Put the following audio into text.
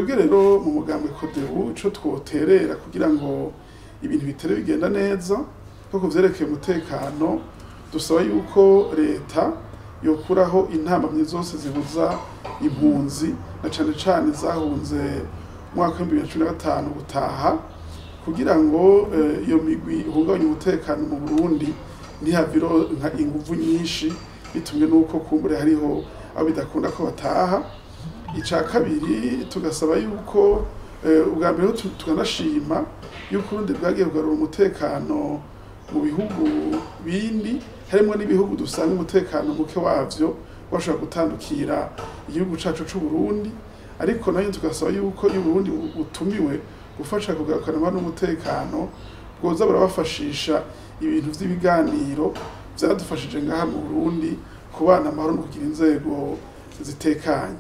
Twebwe rero mu mugambwe CODEBU, ico twoterera kugira ngo ibintu bitere bigenda neza ko kuvyerekeye umutekano, dusaba yuko leta yokuraho intambamyi zose zibuza impunzi, na cane cane zahunze mu mwaka w'2015 gutaha, kugira ngo iyo migwi ihungabanya umutekano mu Burundi ntihave ironka inguvu nyinshi, bitumwe n'uko kumbure hariho abo bidakunda ko bataha. Ica kabiri, tugasaba yuko ubwa mbere tukanashima yuko Uburundi bwagiye kugarura umutekano mu bihugu bindi, harimwo n'ibihugu dusanga umutekano muke wavyo washobora gutandukira igihugu cacu c'Uburundi. Ariko nayo tugasaba yuko iyo Uburundi butumiwe gufasha kugarukana amahoro n'umutekano, bwoza burabafashisha ibintu vy'ibiganiro vyadufashije ngaha mu Burundi kubana amahoro no kugira inzego zitekanye.